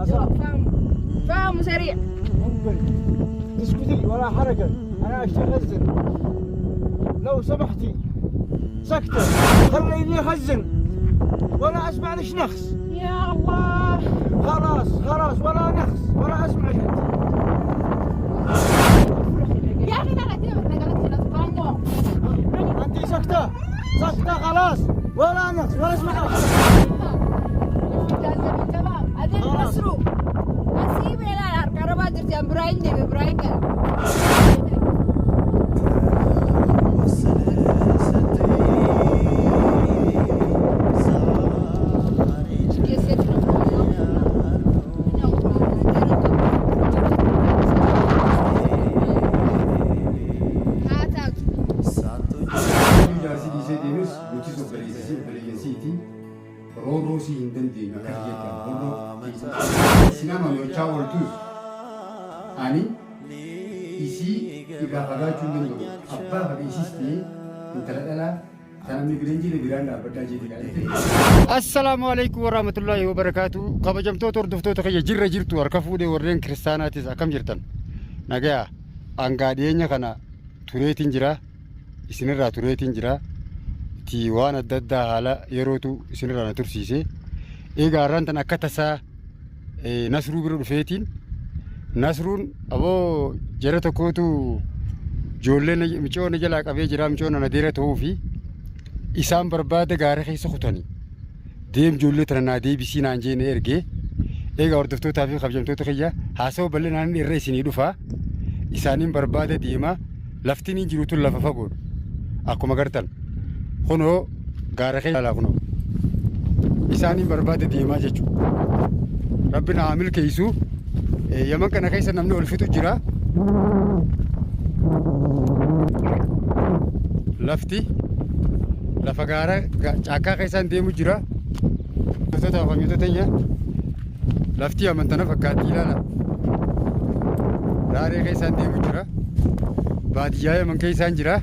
اسرع. فاهم فاهم سريع. ممكن تسكتي ولا حركة، أنا أشتغل أخزن. لو سمحتي سكتة، خليني أخزن ولا أسمع لش نخس. يا الله. خلاص خلاص، ولا نخس ولا أسمع شيء. يا أخي لا لا. أنت سكتة سكتة خلاص، ولا نخس ولا أسمع. تمام هذا مسروق. أسيب لا الكهرباء جرتي إبراهيم دي إبراهيم كده. Jaarsi dhiisee deemus nutis obboleessisii obboleeyyansiiti. Roorroo si hin dandeenyu akka kiyyaatti roorroo sinama yochaa ooltus ani isii irraa fagaachuu hin danda'u. Abbaa fedhe isiis ta'ee intala dhalaa kan namni bira hin jirre biraan dhaabbadhaa jedhe gaadhate. Assalaamu alaikum warahmatullahi wabarakaatu. Kabajamtoota hordoftoota kiyya, jirra jirtu, harka fuudhee, warreen kiristaanaatis akkam jirtan? Nagaya hangaa dhiyeenya kana tureetiin jira. Isinirraa tureetiin jira. Itti waan adda addaa haala yerootu isinirraa na tursiise. Egaa har'aan tan akka tasaa Nasruu bira dhufeetiin, Nasruun aboo jara tokkootu ijoollee micoo na jalaa qabee jira, micoo na adeera ta'uu fi isaan barbaada gaara keessa kutanii deem, ijoollee tana naa deebisii naan jeene ergee. Egaa hordoftootaa fi kabajamtoota kiyya, haasawa bal'inaan irra isinii dhufa. Isaaniin barbaada deema. Laftiin hin jiru tun lafa fagoodha. Akkuma gartan kunoo gaara keessa laa kunoo isaaniin barbaada deemaa jechuudha. Rabbi na haa milkeessu. Yaman kana keessa namni ol fixu jira. Lafti lafa gaara caakkaa keessaan deemu jira. Hordoftoota kabajamtoota teenya, lafti amantana fakkaatti ilaala. Raaree keessaan deemu jira. Baadiyyaa Yaman keessaan jira.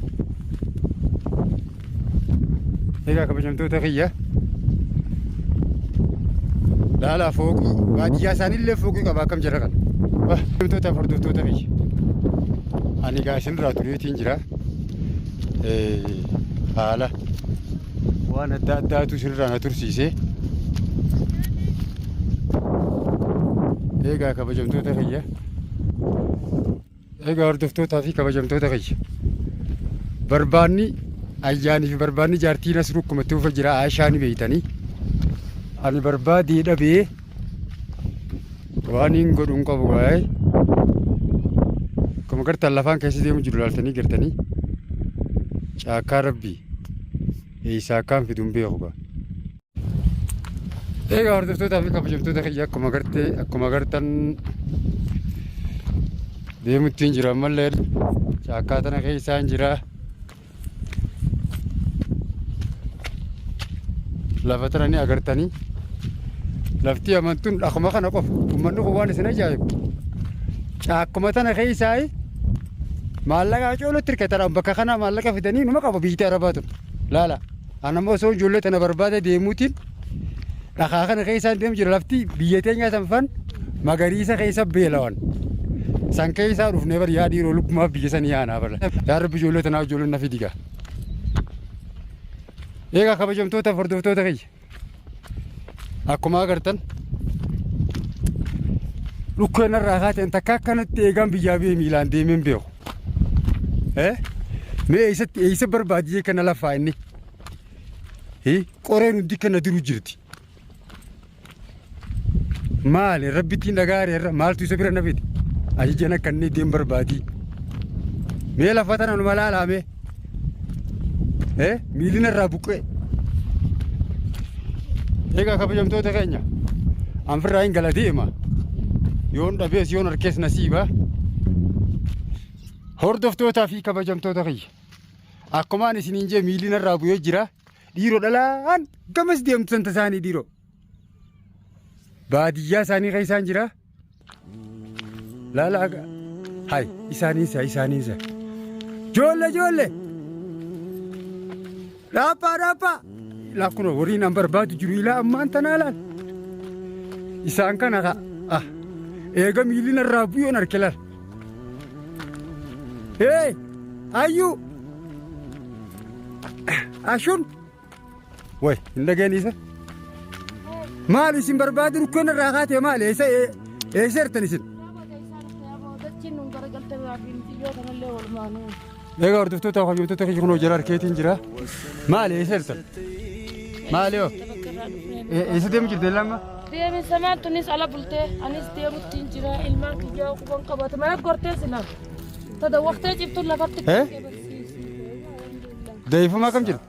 Egaa kabajamtoota kiyya. Laalaa, fooqii baadiyyaa isaaniillee fooqii qaba, akkam jira kana. Kabajamtoota hordoftoota kiyya. Ani egaa isinirraa tureetiin jira. Haala waan adda addaatu isinirraa na tursiise. Egaa kabajamtoota kiyya. Egaa hordoftootaa fi kabajamtoota kiyya. Barbaanni ayyaanii fi barbaanni jaartii Nasruu akkuma itti fufa jira. Aishaa ni beeytanii. Ani barbaadee dhabee waan hin godhu hin qabu gaa'ee. Akkuma gartan lafaan keessa deemu jiru ilaaltanii gartanii. Caakkaa rabbii eessaa akkaan fidu hin beeku gaa. Egaa hordoftootaa fi kabajamtoota kiyya, akkuma gartee akkuma gartan deemuttiin jira, ammallee caakkaa tana keessaan jira. Lafa tana ni agartanii. Lafti amantuun akkuma kana qofa. Uummanni kun waan isin ajaa'ibu. Caakkuma tana keessaa maallaqa coolutti hirkatan, bakka kana maallaqa fidanii numa qabu biyyi arabaa tun. Laala. Ana immoo osoo ijoollee tana barbaada deemuutiin dhakaa kana keessaan deemu jira. Lafti biyya teenya sanfan magariisa keessa beelawan. San keessaa dhufnee bar, yaa dhiiroo, lubbumaaf biyya sanii yaanaa bara. Yaa Rabbi, ijoollee tanaaf ijoollee na fidigaa. Egaa kabajamtoota hordoftoota kiyya. Akkuma agartan dhukkeen irraa kaateen takka akkanatti eegaan biyyaa biyya miilaan deemeen beeku. Mee eessatti eessa barbaadiyee kana lafaa inni? Qoreen hundi kana diru jirti. Maali rabbittiin dhagaare irra maaltu isa bira na fide? Ajajan akka inni deem barbaadii. Mee lafa tana numa laalaa mee? Miilina irraa buqqee. Egaa kabajamtoota keenya, anfirraa hin gala deema. Yoon dhabees yoon harkees nasiiba. Hordoftootaa fi kabajamtoota kiyya. Akkumaan isiniin jee miilina irraa bu'ee jira. Dhiiroo, dhalaan gamas deemtu santa isaanii dhiiroo. Baadiyyaa isaanii keessaan jira. Laala aga. Hay, isaaniinsa isaaniinsa. Joolle joolle. Dhaabbaa dhaabbaa. Laa kunoo wariin an barbaadu jiru ilaa ammaan tanaa laal. Isaan kana ka. Ah, eega miilli narraa bu'uun harke laal. Hey, ayyuu. Ashuun. Way, hin dhageen isa. Maal isin barbaadu dhukkeen irraa kaatee maal eessa eessa jirtan isin? Egaa hordoftoota hojjettoota kiyya kunoo jala harkeetiin jira. Maal eessa jirtan? Maal yoo? Eessa deemu jirte lamma? Deemin samaan tunis ala bultee anis deemutti hin jira ilmaan kiyyaa quban qabate mana gortee sila tadawwaqtee cibtuun lafatti. Eh? Deebifamaa kam jirti?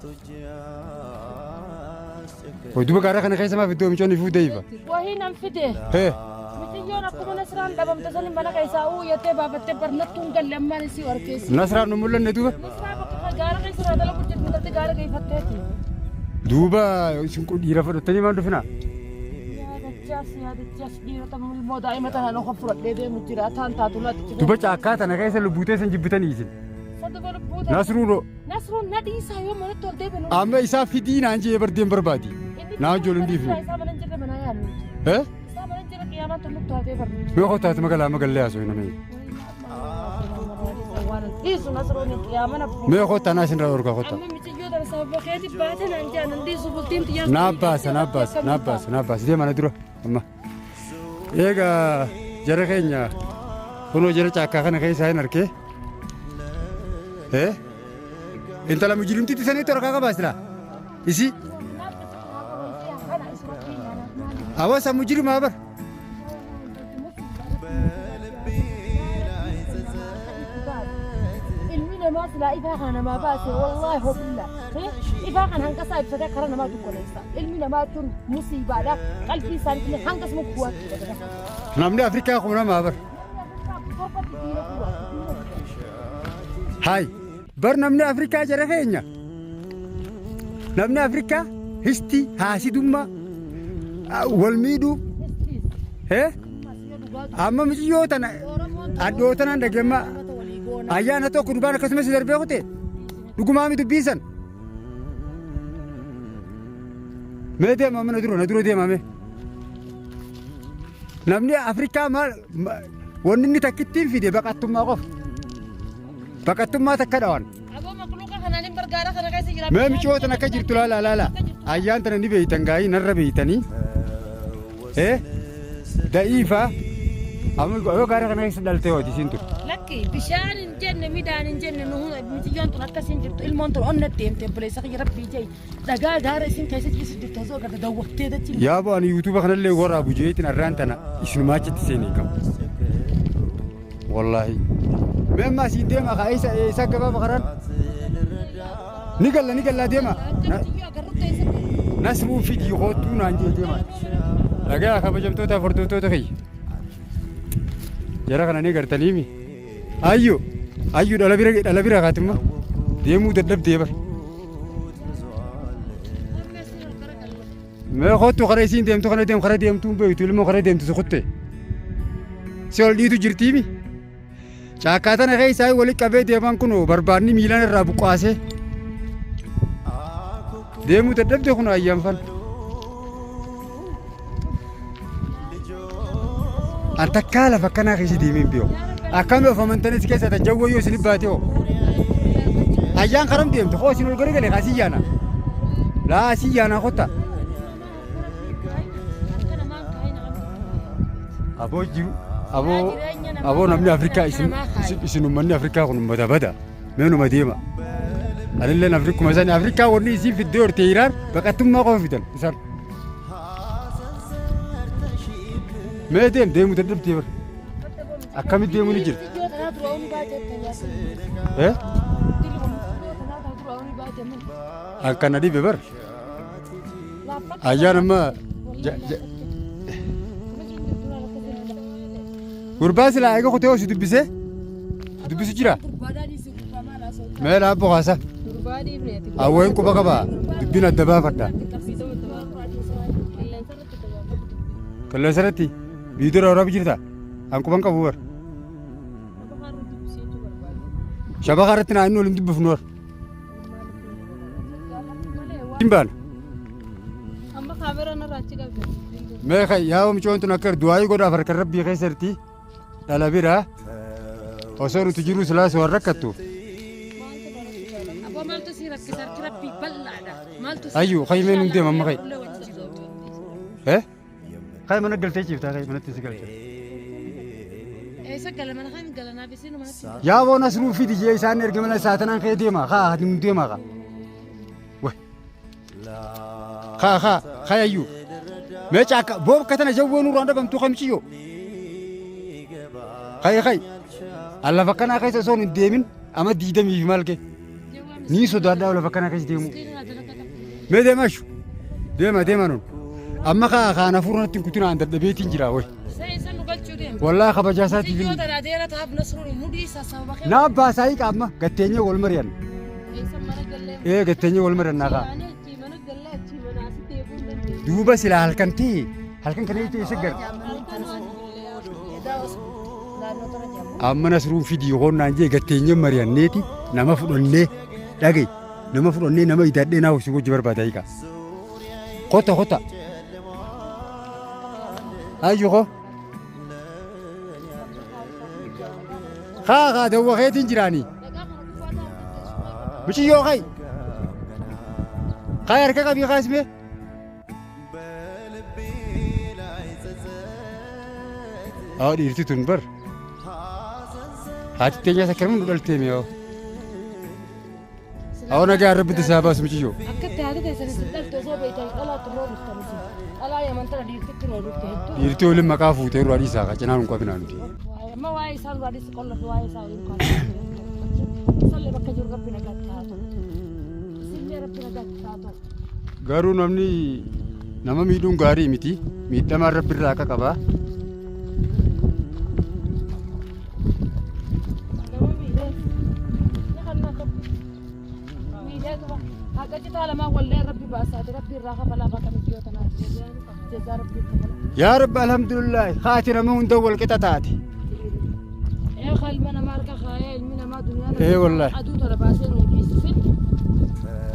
Duuba gaara kana keessa maaf iddoo micoonni ifuu deebifa? Wahii nan fide. Hee? Miciyyoon akkuma Nasraan dhabamte sani mana keessaa uuyattee baafattee barnattuun galle ammaan isii harkeessi. Nasraan nu mul'anne duuba? Nasraa bakka gaara keessa irraa dalagu jirti mul'atte gaara geeffatteeti. Duuba isin dhiira fudhattanii maal dhufinaa? Yaadachaas yaadachaas dhiirota ilmoo daa'ima tanaan ofa fudhadhee deemu jira taan taatu laatti. Duuba caakkaa tana keessa lubbuutee san jibbitanii isin. Saduba lubbuu ta'e. Nasruudho. Nasruun na dhiisaa yoo manatti ol deebinu. Amma isaa fidii naan jee bardeen barbaadi. Naa ijoolleen dhiifne. Isaa mana hin jirre manaa yaadnu. Eh? Isaa mana hin jirre qiyaamaan tollutti haatee barnu. Mee qotaati magaalaa magallee haasoo namni. Dhiisu Nasruun qiyaamana. Mee qotaa naa isin irraa dhorkaa qotaa. Amma miciyyoota sababa keeti baate naan jaan hin dhiisu bultiin xiyyaa. Naa baasa naa baasa naa baasa naa baasa deema na dura amma. Egaa jara keenya kunoo jara caakkaa kana keessaa hin arkee. Eh? Intala mujrimtitti saniitti harkaa qabaa silaa. Isi hawaasa mujrimaa bar. Ilmi namaa silaa ifaa kana namaa baase wallaahi hobilla. Ifaa kana hanga isaa ibsatee karaa namaa dukkaneessa. Ilmi namaa jechuun musiibaadha. Qalbii isaanii hanga isuma guwaatti. Namni Afrikaa kun namaa bar. Haay bar namni Afrikaa jara keenya. Namni Afrikaa histii haasidummaa wal miidhuu. Hee? Amma miciyyoo tana addoo tanaan dhageemma ayyaana tokko dubaan akkasumas darbee kute dhugumaa mi dubbiisan. Mee deema mana dura na dura deema mee. Namni Afrikaa maal wanni inni takkittiin fide baqattummaa qofa. Baqattummaa takka dhawan. Aboo makluuqa kanaan hin bargaara kana keessa jira. Mee micoota akka jirtu laala laala. Ayyaan tana ni beeytan gaa'ii narra beeytanii. Eh? Da'iifa. Amma yoo gaara kana keessa dhaltee hooti isiin tun. Lakki bishaan hin jenne midhaan hin jenne nu miciyyoon tun akkasiin jirtu ilmoon tun onna deemte obboleessa kiyya rabbii jee dhagaa gaara isin keessa ciisu jirtu osoo agarta dawwattee dachi. Yaaboo ani yuutuuba kanallee waraabu jeetiin arraan tana isinumaa achitti seenee qabu. Wallaahi. Mee amma asiin deema kaa isa isa gabaaba karaan. Ni galla ni galla deema. Nasruu fidii koottuu naan jee deema. Dhagaa kabajamtoota hordoftoota kiyya. Jara kana ni gartaniimi. Ayyo ayyo dhala bira kaatimma deemuu dadhabdee bar. Mee kottu karaa isiin deemtu kana deem karaa deemtuu hin beektu ilmoo karaa deemtu si kutte. Si ol dhiitu jirtiimi. Caakkaa tana keessaa wali qabee deeman kun barbaadni miilaan irraa buqqaasee. Deemuu dadhabde kun ayyaanfan. An takkaa lafa akkanaa keessa deemee hin beeku. Akkami of amantanis keessa tan jawwoo yoo isin baate hoo. Ayyaan karam deemte hoo isin ol garagale kaasii yaana. Laa asii yaana kotta. Aboo jiru aboo aboo namni Afrikaa isin isin uummanni Afrikaa kun uummata bada. Mee numa deema. Anilleen Afrikuma isaan Afrikaa wanni isiin fiddee horte Iraan baqattummaa qofa fidan isaan. Mee deem deemu dadhabdee bar. Akkamitti deemuu ni jirti? Eh? Akkana dhibe bar. Ayyaan amma gurbaa silaa eega kutee si dubbisee dubbisu jira. Mee laabboo kaasa. Awween quba qabaa dubbiin adda baafadha. Qilleensa irratti viidiyoo waraabu jirta. An quban qabu bar. Shabaqa irratti naa inni waliin dubbifnu bar. Hin baana. Amma kaameraan irraa achi qabde. Mee kay yaa micoon tun akka du'aayii godhaaf harka rabbii keessa jirti. Dhala bira osoo nuti jiru silaas waan rakkattu. Abbaa maaltu si rakkisa harki rabbii bal'aadha. Maaltu si Ayyuu kay mee nun deema amma kay. Eh? Kay mana galtee ciiftaa kay manatti si galchee. Eessa gala mana kan galanaaf isin manatti. Yaa boona asiruu fidi jee isaan erga mana saatanaan kee deema haa nun deema haa. Wai. Haa haa kay ayyuu. Mee caakka boob katana jawwee nurraan dhabamtu kamciyyoo. Kay kay. Lafa kanaa keessa osoo hin deemin ama diidamii fi maal kee. Ni sodaadhaa lafa kanaa keessa deemu. Mee deemashu. Deema deema nun. Amma kaa kaan hafuura natti hin kutinaan dadhabeetiin jira wai. Isa nu galchuu deema. Wallaahi kabajaa isaatiif. Xiyyoo tana adeera taaf nasruun nu dhiisa sababa kee. Naa abbaa isaa qaama gatteenyee wal mari'an. Eessa mana gallee. Ee gatteenyee wal mari'annaa kaa. Ani achii mana gallee achii mana asitti eeguu hin dandeenye. Duuba silaa halkan ta'e halkan kana jechuun isa gar. Amma nasruun fidii honnaan jee gatteenyee mari'anneeti nama fudhannee dhagaye nama fudhannee nama idadhee naa hojii hojii barbaada hiika. Kota kota. Ayyu ko. Haa haa dawwa keetiin jiraanii. Muciyyoo kay. Kay harka qabii kaasmee. Haa dhiirti tun bar. Haati teenya sakkarmuun nu dhaltee mi'oo. Haa nagaa rabbi tasaa baasu muciyyoo. Akkatti haati teessan isin dhalte osoo beektan dhalaatti roorriftan isin. Dhalaa yaman tana dhiirtitti roorrifte hedduu. Dhiirti waliin maqaa fuutee irraa dhiisaa ka cinaan hin qabinaa nuti. Amma waa'ee isaan duraa dhiisi qollatu waa'ee isaa waliin kaasuu. Isallee bakka jiru rabbi nagaatti haa ta'u. Isillee rabbi nagaatti haa ta'u. Garuu namni nama miidhuun gaarii miti. Miidhamaan rabbi irraa akka qabaa. Nama miidhee. Ni kan naa tokko. Miidheetuma. Haqa citaa lamaan wallee rabbi baasaati rabbi irraa kafalaa bakka miidhiyoo tanaati. Jazaa rabbi kafala. Yaa rabbi alhamdulillah haati nama hunda wal qixa taate. Ee ilma namaa harka kaayee ilmi namaa duniyaa Ee wallahi. Aduu tana baasee nu dhiisisin.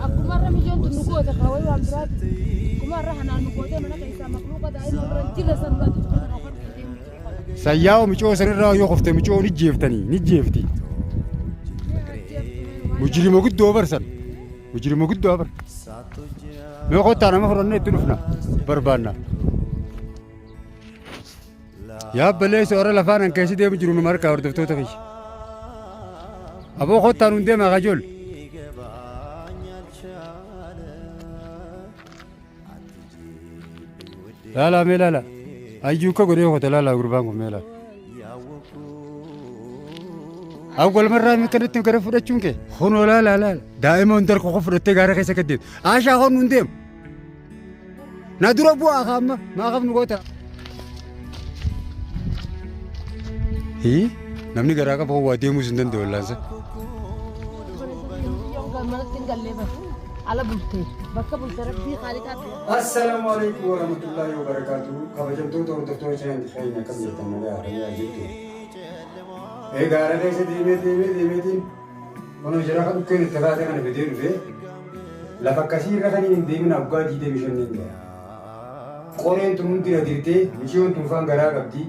Akkuma irra mijoon tun nu goote kaawwee waan biraati. Akkuma irra hanaan nu gootee mana keessaa makluuqa daa'ima bira jira san dura xixiqqoo kana ofirra deemu jiru. Sayyaa'oo micoo sanirraa yoo kofte micoo ni jeeftanii ni jeefti. Mujrima guddoo barsan. Mujrima guddoo bar. Mee kottaa nama fudhannee itti dhufna barbaanna. Yaa baleessa warra lafaan an keessa deemu jiru nu markaa hordoftoota kiyya. Aboo kottaa nuun deemaa kajool. Laalaa mee laala. Ayyuu akka godhee kota laalaa gurbaan kun mee laala. Awwal marraa mi kanatti gara fudhachuun kee kunoo laala laala. Daa'ima hunda harka koo fudhattee gaara keessa gad deemtu. Aashaa koon nuun deemu. Na dura bu'aa kaamma maa qabnu goota. Hii namni garaa qabu waa deemuus hin danda'u wallaansa. Manatti hin gallee bara. Ala bultee bakka bultee rabbii haaliqaatti. Assalaamu alaikum warahmatullahi wabarakatuh. Kabajamtoota hordoftoota chaanalii keenya akkam jirtan nagaa fayyaa jirtu. Ee gaara keessa deemee deemee deemeetiin kunoo jara kan dhukkeen itti kaate kana fidee dhufee lafa akkasii irra kan hin deemin waggaa 25 niin ga'a. Qoreen tun hundi na dirtee mishiyoon tun faan garaa qabdi.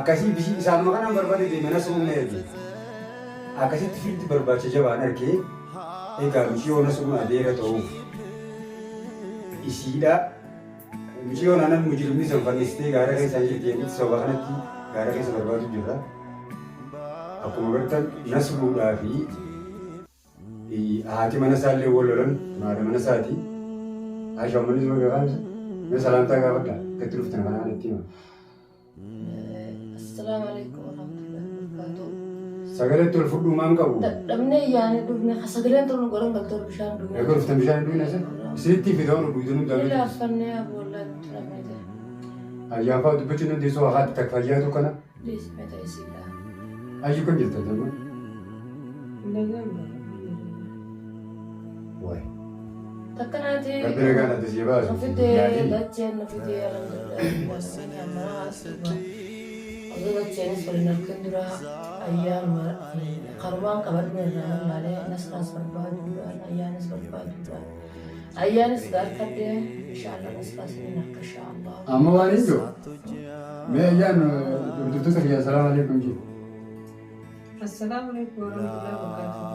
Akkasii bishii isaanuma kanaan barbaade deeme nasruun na erge. Akkasitti fiildi barbaacha jabaan argee egaa mishiyoo nasruun adeera ta'uuf isiidha. Mishiyoon anan mujrimni san fannistee gaara keessa jirti jedhanii sababa kanatti gaara keessa barbaadu jirra. Akkuma gartan nasruudhaa fi haati mana isaallee wal lolan tun haadha mana isaati. Aisha manni suma gaafamsa. Mee salaamtaa gaafadha. Gatti dhuftan kanaan itti hima. Assalaamu alaikum warahmatullahi wabarakatuh. Sagalee ol fudhuu maan qabu? Dadhabnee yaanee dhufne sagaleen tolu godhan galtoon bishaan dhugne. Egaa dhuftan bishaan hin dhugne isa? Isinitti fida waan dhuydanii Ni daawwitu. laaffannee aboollaa nutti dhabnee ta'e. Ayyaan fa'aa dubbachuu dandeessu haa haati takka fayyaatu kana. Dhiisme ta'e siidha. Ayyuu kam jirta damma? Waay. Takka naati. Rabbi nagaan adda sii baasu. Nu fidee Yaadin. dacheen nu fidee alhamdulillah. Osoo dacheenis waliin harkin dura ayyaanuma karumaan qabadhu irraa wallaalee nasraas barbaaduudhaan ayyaanis barbaaduudhaan Ayyaanis gaarfadhee inshaallah asfaasanii akka inshaallah. Amma waan hin jiru. Mee ayyaan hordoftoota kiyya salaamu alaikum jedhu. Assalaamu alaikum warahmatullahi wabarakatuh.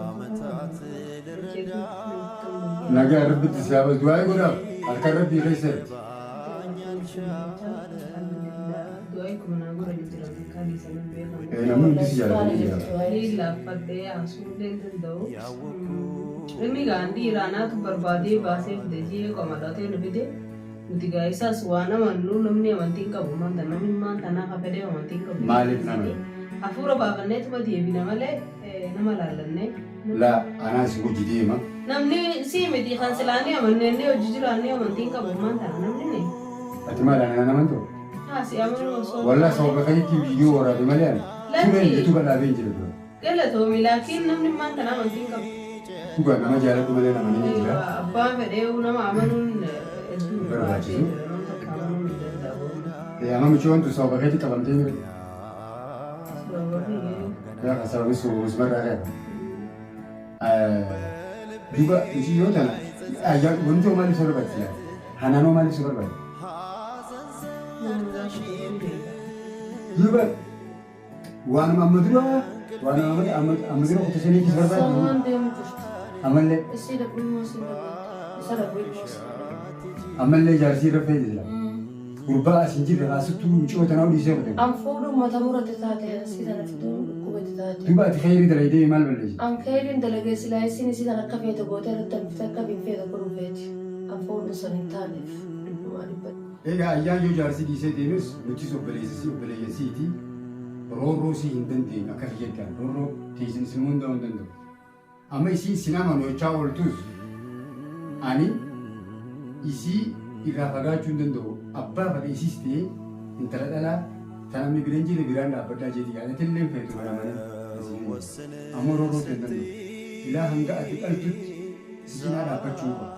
Nagaa Rabbitti si haa du'aa godhaaf harka Rabbii keessa. Namni hundi si jaallatanii jira. Laaffadhee haasuullee hin danda'u. Inni gaandii Iraanaatu barbaadee baasee fide jee qomadhatee nu fide. Nuti gaa isaas waan amannu namni amantii hin qabu maanta namni maan tanaa ka fedhee amantii hin qabu. Maaliif nama? Hafuura baafanneetuma deebina malee nama laallannee. Laa anaa si hojii deema. Namni si miti kan silaanii amannee hojii jiraannee amantii hin qabu maan tana namni ni. Ati maal ana naman ta'u? Haasi amanuu osoo. Wallaa sababa keetti viidiyoo waraabe malee ani. Tureen YouTube dhaabee hin jiru dura. Galatoomi laakiin namni maan tana amantii hin qabu. Dhugaa nama jaalladhu malee nama ni jira. Abbaan fedhee nama amanuun hedduu Barbaachisu. Nama tokko amanuun hin danda'u. Amma michoon tu sababa keetti qabamtee mire. Yaa kan sababni sumarraa ka'e. Duuba ishii yoo tana wanti hoo maaliif si barbaachisa? Hanaanoo maaliif si barbaachisa? Duuba waanuma amma dura waanuma amma dura kutu sanii si barbaachisa. Samuun deemu jirti. Ammallee Isii dhabuu immoo si dhabuu. Isa dhabuu immoo si dhabuu. Ammallee jaarsii irra fe'ee jira. Gurbaa as hin jirre asittuu mucoo tanaa dhiisee kute. An fuudhuun mata murate taate asii tana fiduun dhukkubate taate. Duuba ati khayrii dalaydee maal balleessite? An khayriin dalagee silaa isiin isii tana akka feete gootee irratti hambifte akka hin feete godhuu feeti. An fuudhuun san hin taaneef dhibbumaa dhibbatti. Egaa ayyaan yoo jaarsii dhiisee deemes nutis obboleessisii obboleeyyansiiti. Roorroo si hin dandeenyu akka kiyyatti roorroo teessin isin hundaa'uu hin danda'u. Amma isiin sin amanu jechaa ooltus ani isii irraa fagaachuu hin danda'u. Abbaa fedhe isiis ta'ee intala dhalaa ta namni bira hin jirre biraan dhaabbadhaa jeeti yaadatillee feetu mana malee. Ammoo roorroo ta'e hin danda'u. Ilaa hanga ati dhaltutti si cinaa dhaabbachuu qaba.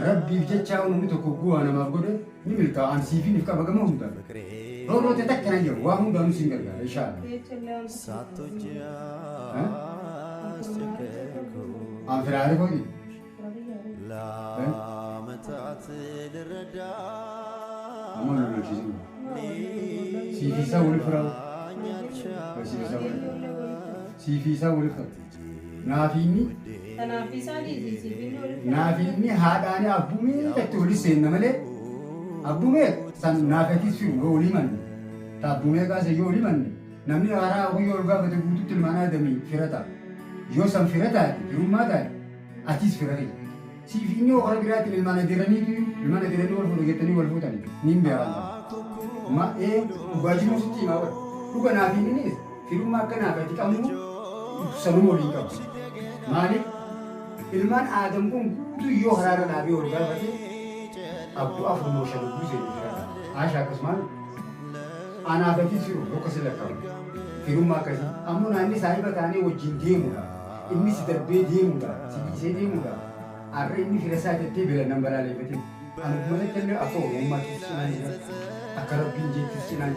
Rabbiif jecha namni tokko bu'aa namaaf godhe ni milkaa'a. An siifin if qaba gama hundaan. Roorroo ta'e takka nan jiru waa hundaanuu siin gargaara inshaallah. An firaare kooti. Amma lollochiisin. Siifiisaa wali firaa. Siifiisaa wali firaa. Siifiisaa wali firaa. Naafi inni Kanaaf isaanii siif naafi inni haadhaani abbumee itti wali seenna malee abbumee san naafatis firu yoo walii manne ta abbumee kaase yoo walii manne namni haaraa guyyoo ol gaafate guututti ilmaan aadamii fira ta'a. Yoo san fira taate firummaa taate atis fira ta'e. Siif inni hora biraatiin ilmaan adeeraniitu ilmaan adeeranii wal fuudhu jettanii wal fuutanii niin beekan. Ma ee dhugaa jiruu sitti himaa bara. Dhuga naafi innis firummaa akka naaf ati qabnu sanuma waliin qabu. Maaliif ilmaan aadam kun guutuu yoo haraara dhaabee ol gaafate abbu afur moo shan guusee jira. Haasha akkasumaan anaaf atis firu tokko si lakkaa'u. Firummaa akkasii. Ammoo naanni saahiba taanee wajjin deemudha. Inni si darbee deemudha. Si dhiisee deemudha. Har'a inni fira isaa jettee bira nan balaaleffatin. Ani uummatatti illee akka Oromummaattis cinaan jira. Akka Rabbiin jettis cinaan jira.